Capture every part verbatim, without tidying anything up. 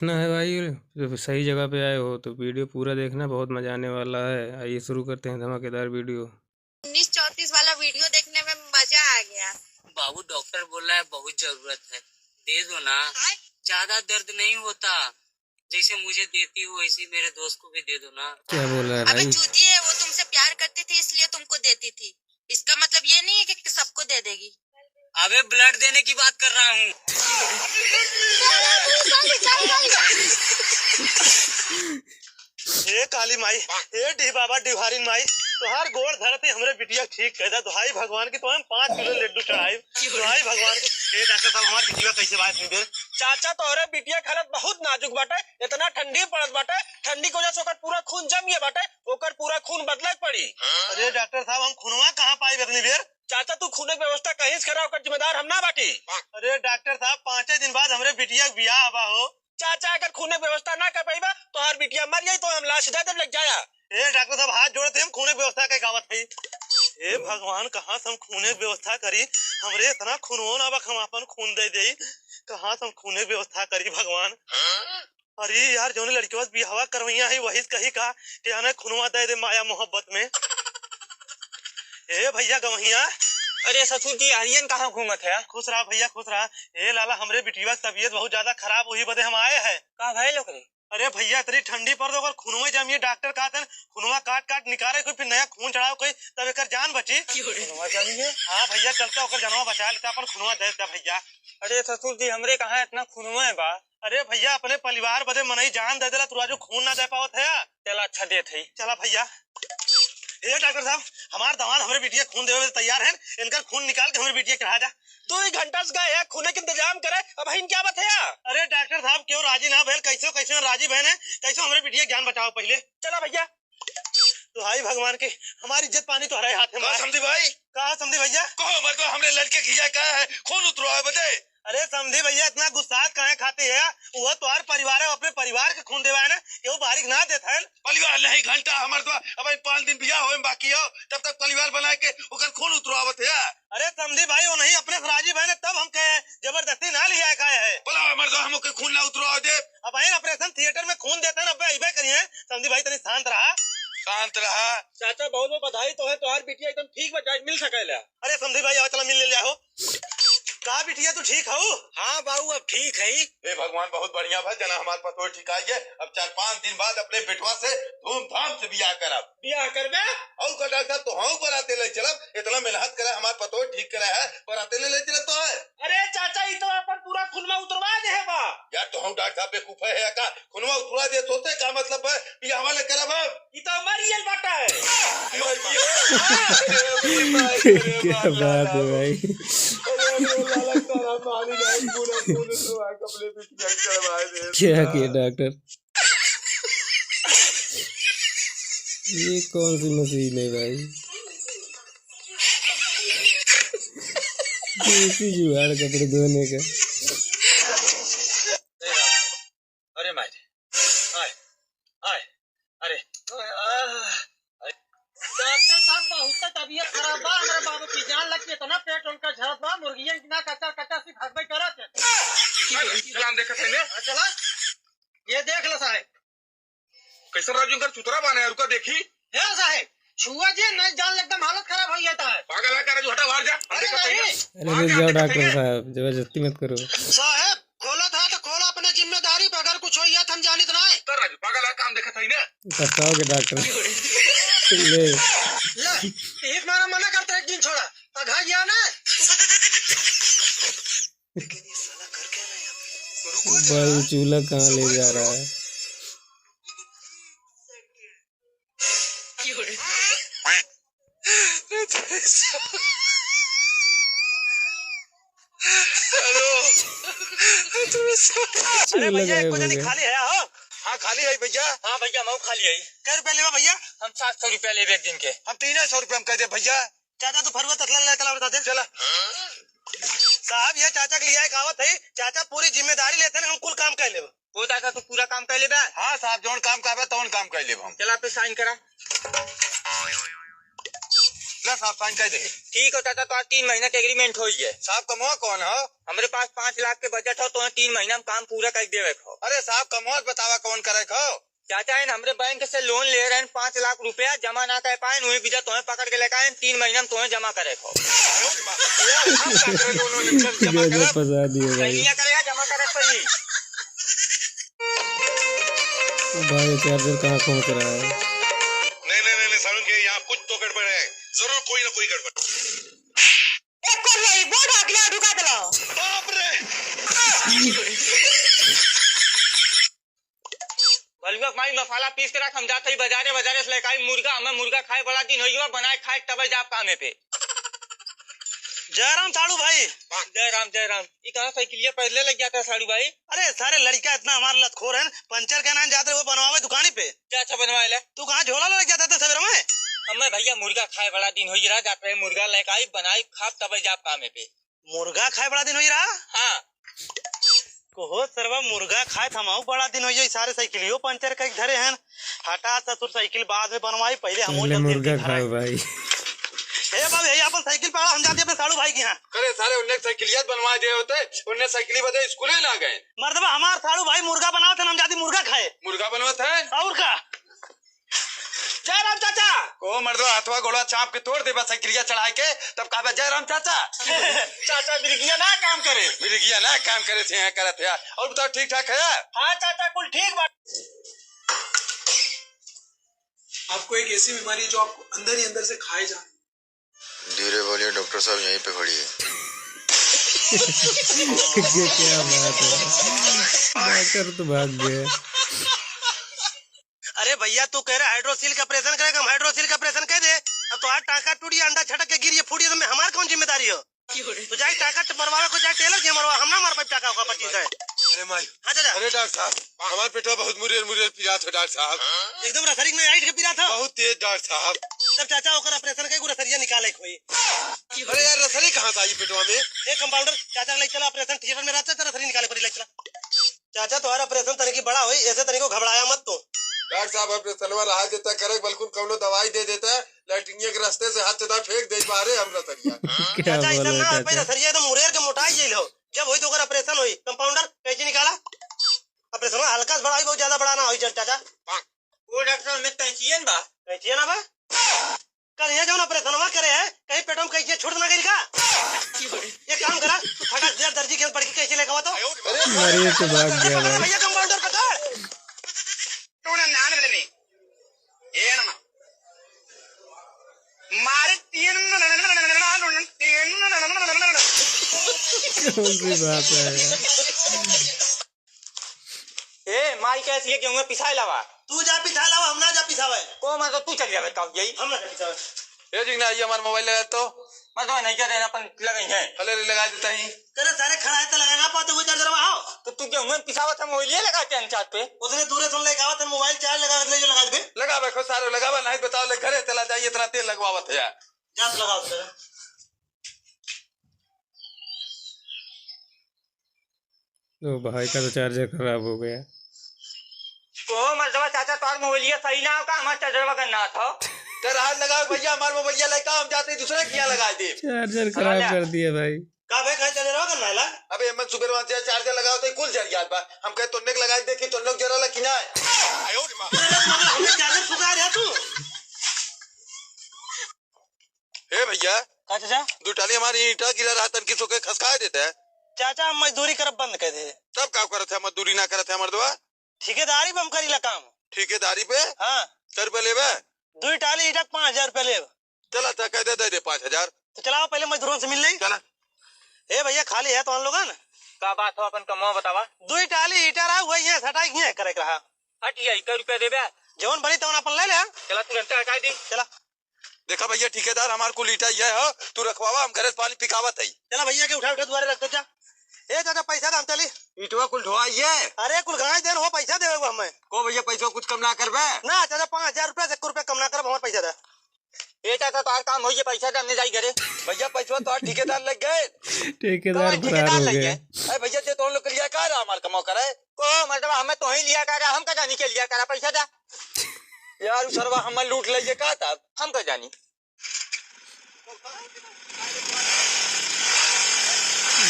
ना है भाई, जब सही जगह पे आए हो तो वीडियो पूरा देखना, बहुत मजा आने वाला है। आइए शुरू करते हैं धमाकेदार वीडियो। उन्नीस चौंतीस वाला वीडियो देखने में मजा आ गया। बाबू, डॉक्टर बोल रहा है बहुत जरूरत है, दे दो ना। ज्यादा दर्द नहीं होता, जैसे मुझे देती हो वैसे ही मेरे दोस्त को भी दे दो ना। क्या बोल रहा है अबे भाई? चूतिए, वो तुमसे प्यार करती थी इसलिए तुमको देती थी, इसका मतलब ये नहीं है कि सबको दे देगी। अबे, ब्लड देने की बात कर रहा हूँ। हे काली माई, हे डीह बाबा डिहारिन माई, तोहार गोड़ धरत ही हमरे बिटिया ठीक कर दा। दुहाई भगवान की, तो हम पाँच किलो लड्डू चढ़ाई। दुहाई भगवान की। हे डॉक्टर साहब, हमार बिटिया कैसे बात नहीं दे? चाचा, तोहरे बिटिया के हालत बहुत नाजुक बाटे, इतना ठंडी पड़त बाटे, ठंडी की वजह से ओकर पूरा खून जम गया बाटे, ओकर पूरा खून बदले के पड़ी। अरे डॉक्टर साहब, हम खूनवा कहाँ पाई इतनी देर? चाचा, तू खूने के व्यवस्था कहीं से करा, ओकर जिम्मेदार हम ना बाटी। अरे डॉक्टर साहब, पाँचे दिन बाद हमरे बिटिया के बियाह बा हो। चाचा, अगर खूने के व्यवस्था ना कर पाइबा, तो हर बिटिया मर जाई, तो हम लाश दे देब, लग जाया। ए डॉक्टर साहब, हाथ जोड़त ही हम खूने के व्यवस्था के गावत हई। हे भगवान, कहाँ से हम खूने के व्यवस्था करी? हमरे इतना खून हो ना बा, हम अपन खून दे देई। कहाँ से हम खूने के व्यवस्था करी भगवान? अरे यार, जौने लड़किवा से बियाहवा करवइया है, वही से कही का कि जाने खूनवा दे दे माया मोहब्बत में। ए भैया गवहिया। अरे ससुर जी, आर्यन कहाँ घूमत है? खुश रहा भैया, खुश रहा। ए लाला, हमरे बिटिया की तबीयत बहुत ज्यादा खराब, वही बदे हम आए हैं। का भइल ओकरे? अरे भैया, इतनी ठंडी पड़ रही, ओकर खूनवा जमिए, डॉक्टर कहत हैं खूनवा काट काट निकाले कोई, फिर नया खून चढ़ाओ कोई, तब एकर जान बची। खूनवा जमिए? हाँ भैया, चलता ओकर जनवा बचा लेता, अपन खूनवा दे देता भैया। अरे ससुर जी, हमरे कहाँ इतना खूनवा है बा? अरे भैया, अपने परिवार बदे मनई जान दे देला, तू राजू खून ना दे पावत है। चला, अच्छा देत है। चला भैया। ए डॉक्टर साहब, हमार दामाद हमरे बिटिया खून देवे में तैयार हैं, इनकर खून निकाल के हमरे बिटिया के चढ़ा जा। दो ही घंटा से गए हैं, खूने के इंतजाम करे, अब हम क्या बात है? अरे डॉक्टर साहब, क्यों राजी ना भइल, कैसे कैसे राजी भइल हैं, कैसे हमरे बिटिया के जान बचाओ पहले। चला भैया। दुहाई भगवान के, हमारी इज्जत पानी तोहरे हाथ में का बा। समधी भाई? का समधी भैया? कहो मर्दवा, हमरे लड़के की जाए का है, खून उतरवावे बदे। अरे समधी भैया, इतना गुस्सात काहे खाते है? वो तोहार परिवार है, अपने परिवार के खून देवा है ना, केहू बाहरी के ना देत है। परिवार नहीं घंटा, हमर तो अब पाँच दिन बियाह होए में बाकी हो, तब तक परिवार बना के ओकर खून उतरवावत है। अरे समधी भाई, वो नहीं अपने से राजी भए ना, तब हम कहे, जबरदस्ती ना लिया खाए है। बोला हमर तो हम ओके खून ना उतरवा दे। अब आए ऑपरेशन थिएटर में खून देता ना, अब अइबे करिए। समधी भाई, तनी शांत रहा। शांत रहा। चाचा, बहुत बहुत बधाई तो है, तोहार बिटिया एकदम ठीक बा, जाए मिल सकेला। अरे समधी भाई, आओ, चला मिल ले लिया हो। का बिटिया, तू ठीक हऊ? हाँ बाबू, अब ठीक है। हे भगवान, बहुत बढ़िया भा, जना हमार पतोह ठीक आई है। अब चार पाँच दिन बाद अपने बेटवा से धूमधाम से बियाह करब। बियाह करबे? और का डॉक्टर साहब, तो हम बराते ले चलब, इतना मेहनत करे, हमार पतोह ठीक करे है, बराते ले ले चलब तो है। अरे चाचा, ई तो अपन पूरा खूनवा उतरवा दे है बा। यार, तो हम डॉक्टर साहब बेवकूफ है या का? खूनवा उतरवा दे, सोचे का मतलब है, बियाह वाले करब हम। ई तो मर गइल बाटा है। मर गइल। क्या बात है भाई। अरे वो लाला सारा पानी नहीं, पूरा खून उतरवा के अपने बिटिया के चढ़वा दे। क्या किया डॉक्टर? ये कौन सी मशीन है भाई? देसी जुगाड़ कपड़े धोने का। अरे माय रे। आय, आय, अरे, आह, अरे। डॉक्टर साहब, बहुत तबीयत खराब बा, हमरा बाबू की जान लग के इतना पेट उनका झरत बा, मुर्गियन की ना कच्चा कच्चा सी भागबे करत है। चल, राम देखत है ने। हाँ, चला। ये देख लो साहब। कैसन राजू इनकर चुतरा बाने, रुका देखी। हे साहेब, छुआ जे नहीं, जान ले एकदम हालत खराब हो जाता है। पागल है का राजू, हटा बाहर जा, हम अरे देखत नहीं। हई। अरे रुक जाओ डॉक्टर साहब, जबरदस्ती मत करो। साहेब, खोला था तो खोला अपने जिम्मेदारी पे, अगर कुछ हो गया तो हम जानित ना है। कर राजू, पागल है, काम देखत हई ना। पछताओगे डॉक्टर। ले। ले, एक मारा मना करते, एक दिन छोड़ा, अघा गया ना। भाई, चूल्हा कहाँ ले जा रहा है? अरे भैया, एक खाली है हो? हाँ, खाली है भैया। हाँ भैया, मऊ खाली है। कै रुपया लेबा भैया? हम सात सौ रुपया लेबे एक दिन के। हम तीन सौ रुपया हम कह दे भैया। चाचा, तू फरुआ तसला ले, चला बता दे। चला। साहब, ये चाचा के लिए एक आवत है, चाचा पूरी जिम्मेदारी लेते हैं, हम कुल काम कर लेब। वो चाचा, तू पूरा काम कर लेबे? हाँ साहब, जौन काम कहबे तौन काम कर लेब हम। चला, पे साइन करा। ला साहब, sign कर दे। ठीक हो चाचा, तो आज तीन महीना के agreement होई है। साहब, कमवा कौन हो? हमरे पास पाँच लाख के budget हो, तो तीन महीना में काम पूरा कर देवे को। अरे साहब, कमवा बतावा कौन करे को? चाचा, इन हमरे बैंक से loan ले रहे हैं पाँच लाख रुपया, जमा ना कर पाए, वही वजह तोहें पकड़ के लेकर आए, तीन महीना में तोहें जमा करे को। हम का करें, loan वोन जमा गजब करब? फंसा दिए भाई। कहीं ना करे, जमा करे सही। ओ भाई, charger कहाँ पहुँच रहा है? नहीं, नहीं, नहीं, नहीं, सारुण के यहाँ कुछ तो गड़बड़ है, जरूर कोई ना कोई गड़बड़। एक कर ले, बोर्ड अगला ढुका देला। बाप रे! भलुआ के माई, मसाला पीस के रख, हम जात हई बाजारे, बाजारे से लेके आई मुर्गा, हमें मुर्गा खाए बड़ा दिन होई बा, बनाए खाए तबे जाब कामे पे। जय राम साड़ू भाई। जय राम, जय राम। ई कहाँ साइकिलिया पैदले लग जाता है साड़ू भाई? अरे सारे लड़का इतना हमार लतखोर है, पंचर के नाम जात रहे वो बनवावे दुकानी पे। क्या अच्छा बनवाए ले? तू कहाँ झोला लग जाता था सवेरे में? हमें भैया मुर्गा खाए बड़ा दिन होई रहा, जात रहे मुर्गा लेके आई, बनाई खाब तबे जाब कामे पे। मुर्गा खाए बड़ा दिन होई रहा? हाँ। कहो सरवा, मुर्गा खाए त हमहू बड़ा दिन होई, सारे साइकिलियो पंचर कइके धरे हैं। हटा ससुर, साइकिल बाद में बनवाई, पहले हम पहले जल्दी मुर्गा जल्दी खाओ धराई। भाई। ए बाबू, यही अपन साइकिल पकड़ा, हम जाते अपने साड़ू भाई के यहाँ। करे सारे, उन्ने साइकिलिया बनवा दे होते, उन्ने साइकिल बदे स्कूले ना गए। मर्दबा, हमार साड़ू भाई मुर्गा बनावत है, हम जाती मुर्गा खाए। मुर्गा बनवत है? और का? जय राम चाचा। ओ मर्दवा, हथवा गोड़वा चाप के तोड़ देबा साइकिलिया चढ़ाए के, तब कहबा जय राम चाचा। चाचा, मिर्गिया ना काम करे। मिर्गिया ना काम करे थे, यहाँ करत है। और बताओ, ठीक ठाक है? हाँ चाचा, कुल ठीक बा। आपको एक ऐसी बीमारी है जो आपको अंदर ही अंदर से खाए जा रही है। धीरे बोलिए, डॉक्टर साहब यहीं पे खड़ी है। ये क्या बात है, डॉक्टर तो भाग गए। अरे भैया, तू कह रहे हाइड्रोसील का ऑपरेशन करेगा, हम हाइड्रोसील का ऑपरेशन कह दे। अब तो आज टाका टूटी, अंडा छटक के गिरी, फूटी, तो मैं, हमार कौन जिम्मेदारी हो? तो जाई टाका ट-, मरवावे को जाए टेलर के मरवा, हम ना मार पाई टाका होगा पच्चीस है। अरे माई। हाँ चाचा। अरे डॉक्टर साहब, हमार पेटवा बहुत मुरियर मुरियर पिरात है डॉक्टर साहब। एकदम रसरी में आइट के पिरात है। बहुत तेज डॉक्टर साहब। तब चाचा ओकर ऑपरेशन के एगो रसरिया निकाले के होई। अरे यार, रसरी कहाँ से आई पेटवा में? ए कंपाउंडर, चाचा के ले चला, ऑपरेशन थिएटर में रहता, तो रसरी निकाले पड़ी, ले चला। चाचा, तुम्हारा ऑपरेशन तनिकी बड़ा होई, ऐसे तनिको घबराया मत तू। डॉक्टर साहब, ऑपरेशनवा रहा देता करे, बल्कुल कौनो दवाई दे देता, लैट्रिनिया के रास्ते से हाथ चेता फेंक दे बाहरे हम रसरिया। क्या चाचा, ऐसा बोला ना हो, चाचा? रसरिया एकदम मुरेर के मोटाई जेल हो। जब होई तो ओकर ऑपरेशन होई। कंपाउंडर, कैंची निकाला। ऑपरेशन हल्का से बड़ा होई, बहुत ज्यादा बड़ा ना होई, चल चाचा। ओ डॉक्टर, में कैंचियन बा। कैंचियन बा? कल ये जौन ऑपरेशनवा करे है, कहीं पेटवा में कैंचिया छूट ना गइल का? ये काम करा, तू फटाक से दर्जी के पड़ के कैंची लेके आवा तो। अरे मरे तो भाग गया भाई। भैया कंपाउंडर पकड़। टूना नान बदले। ये ना। मारे तीन, तीन। कौन सी बात है यार? ए, माई कैसी है, गेहूं पिसाए लावा। तू जा पिसाए लावा, हम ना जा पिसावे। को, मैं तो तू चल जावे, तब यही। हम ना जा पिसावे। ए, जिंगना, ये हमार मोबाइल लगा तो। मैं तो नहीं कह रहे, अपन लगाई है। अरे, अरे, लगा देता ही। करे सारे खड़ा है तो लगा ना पाते, वो चार्जर में आओ। तो तू गेहूं पिसावत है, मोबाइल ये लगा के अनचात पे। उतने दूर से लेके आवत है, मोबाइल चार्ज लगा के ले जो लगा दे। लगा बे, खो सारे लगा बे, नहीं बताओ, ले घरे चला जाइए, इतना तेल लगवावत है यार। जा तो लगाओ सर। ओ भाई का तो चार्जर खराब हो गया। ओ मर्दवा चाचा, तोर मोबाइलिया सही ना हो का? हमार चार्जरवा गन्ना था। तेरा हाथ लगाओ भैया, हमार मोबाइलिया लेके आओ, हम जाते ही दूसरे के यहाँ लगा दे। चार्जर खराब कर दिया भाई। का भाई, कहाँ चार्जरवा गन्ना ला? अबे एमन सुबेर वहाँ से चार्जर लगाओ तो कुल जर जात बा। हम कहे तोन्ने के लगा दे, देखी तोन्ने के जरा ला कि ना। अरे बाबा, हमें चार्जर फुका रहा तू। हे भैया, का चाचा? दू टाली हमारी ईंटा गिरा रहा, तनकी सो के खसकाए देते हैं। चाचा, हम मजदूरी करब बंद कर दे। तब का करत है, मजदूरी ना करत है मर्दवा? ठेकेदारी में हम करीला काम। ठेकेदारी पे? हाँ। कै रुपया लेबे? दू टाली ईंटा के पाँच हजार रुपया लेब। चला, अच्छा, कह दे, दे दे पाँच हजार। तो चलाओ, पहले मजदूरों से मिल ले। चला। ए भैया, खाली है तो हम लोगन। का बात हो, अपन कमवा बतावा। दू टाली ईंटा रहा, वही है, सटाई है, करे के रहा। हट, ये कै रुपया देबे? जौन बनी तौन अपन ले ले। चला, तुरंत हटाई दी। चला। देखा भैया ठेकेदार, हमार कुल ईंटा ये हो, तू रखवावा, हम घरे से पानी पिकावत हई। चला भैया के उठा उठा दुआरे रख दे जा। ए चाचा, पैसा दे, हम चली। ईंटवा कुल ढोवाइए। अरे कुल गाय देन हो, पैसा देवे को हमें। को भैया, पैसा कुछ कम ना करबे? ना चाचा, पाँच हजार रुपया से एक रुपया कम ना करब, हमार पैसा दे। ए चाचा, तोहार काम होइए, पैसा दे, हमने जाई घरे। भैया, पैसा तो ठेकेदार लग गए। ठेकेदार कौन फरार ठेकेदार हो लग गए। गए। अरे भैया, जे तोहन लोग के लिया का रहा, हमार कमाओ करे। को मतलब हमें तो ही लिया का रहा, हम का जानी के लिया का रहा, पैसा दे। यार, उ सरवा हमें लूट लइए का तब? हम का जानी।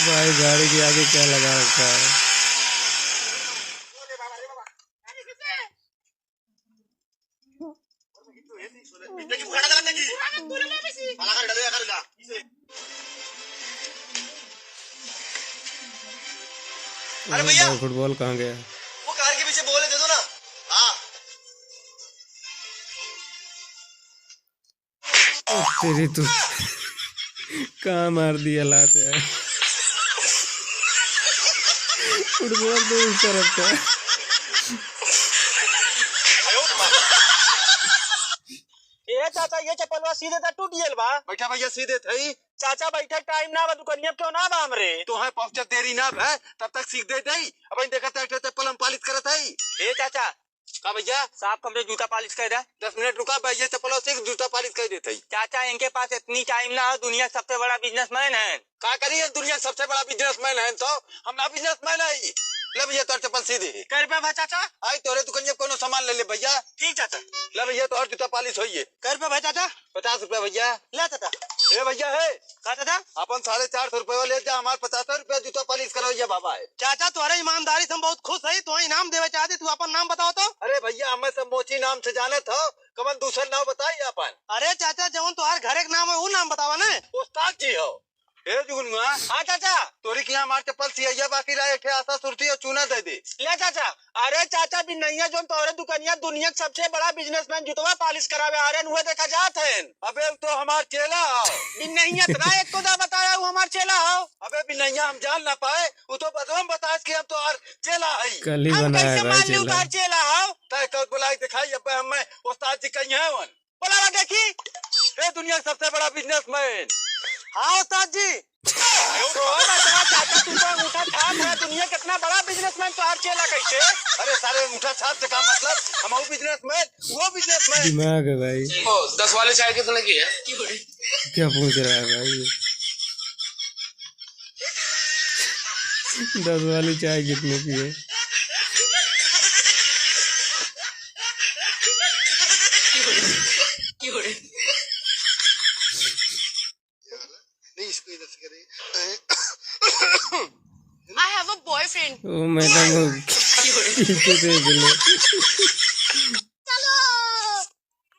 भाई, गाड़ी के आगे क्या लगा रखा है? अरे भैया, भाई, फुटबॉल कहाँ गया? वो कार के पीछे बॉल है, दे दो ना। हाँ। ओ तेरी तो कहाँ मार दिया लात यार। फुटबॉल तो उस तरफ था। ए चाचा, ये चप्पलवा सीधे त टूट गइल बा। बैठा भैया, सीधे थई। चाचा बैठे टाइम ना बा, दुकनिया पे क्यों ना बा हमरे? तोहे पहुँचत देरी ना भे, तब तक सीख दे दई। अब देखत है, चप्पल हम पालिश करत हई। ए चाचा, का भैया? साफ हमरे जूता पालिश कर दे। दस मिनट रुका भैया, चप्पल और सीख, जूता पालिश कर देत हई। चाचा, इनके पास इतनी टाइम ना हो, दुनिया के सबसे बड़ा बिजनेसमैन है। का करी, हम दुनिया के सबसे बड़ा बिजनेसमैन है तो हम ना बिजनेसमैन है। ले भैया, तोर चप्पल सीधे। कै रुपया भा चाचा? आई तोरे दुकनिया कोनो सामान ले ले भैया। ठीक चाचा। ले भैया, तोर जूता पालिश होइए। कै रुपया भा चाचा? पचास रुपया भैया। ले चाचा। ए भैया है, का चाचा? अपन साढ़े चार सौ रुपया ले जा, हमार पचास रुपया जूता पालिश करवइया बाबा है। चाचा, तोहरे ईमानदारी से हम बहुत खुश हई, तोहे इनाम देवे चाहत हई, तू अपन नाम बताओ तो। अरे भैया, हमें सब मोची नाम से जानत हो, कवन दूसर नाम बताई अपन? अरे चाचा, जवन तोहार घरे के नाम है, ऊ नाम बतावा ने। उस्ताद जी हो। ए जुगनुआ। हाँ चाचा। तोरी किहाँ हमार चप्पल सियइया बाकी रहा, एक ठे आशा सुरती और चूना दे दे। ले चाचा। अरे चाचा, बिनैया जोन तोहरे दुकनिया दुनिया के सबसे बड़ा बिजनेसमैन जूतवा पालिश करावे आ रहन, उहे देखा जात हन। अबे, उ तो हमार चेला हो। बिनैया इतना एक को दा बताया, उ हमार चेला हो। अबे बिनैया, हम जान ना पाए, उ तो बदवा में बताए कि हम तोहार चेला हई। कल ही हम बनाया कैसे है भाई मान ली चेला। उतार चेला हो? तय कर बुलाई दिखाई, अबे हमें उस्ताद जी कहीं है वन। बोला ला देखी। ए दुनिया के सबसे बड़ा बिजनेसमैन। हाँ उस्ताद जी। तो हो मर्दवा चाचा, तू तो अंगूठा छाप है, दुनिया कितना बड़ा बिजनेसमैन, तोहार चेला कैसे? अरे सारे, अंगूठा छाप से का मतलब? हम वो बिजनेसमैन, वो बिजनेसमैन। दिमाग है भाई। ओ, दस वाली चाय कितने की है? क्या पूछ रहा है भाई? दस वाली चाय कितने की है? नहीं, इसको इधर से करेंगे। I have a boyfriend। ओ मैडम, वो पीछे से बोले। चलो।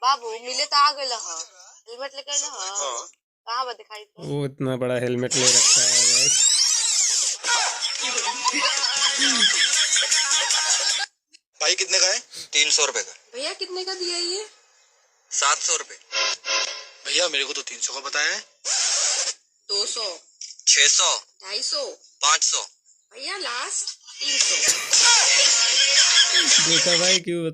बाबू, मिले त आ गइल ह। हेलमेट लेके आइल ह। हाँ। कहाँ बा, दिखाई दे। वो इतना बड़ा हेलमेट ले रखा है भाई। भाई, कितने का है? तीन सौ रुपए का। भैया, कितने का दिया ये? सात सौ रुपए। भैया, मेरे को तो तीन सौ का बताया है। दो सौ। छह सौ। ढाई सौ। पाँच सौ। भैया, लास्ट तीन सौ। देखा भाई, क्यों बता-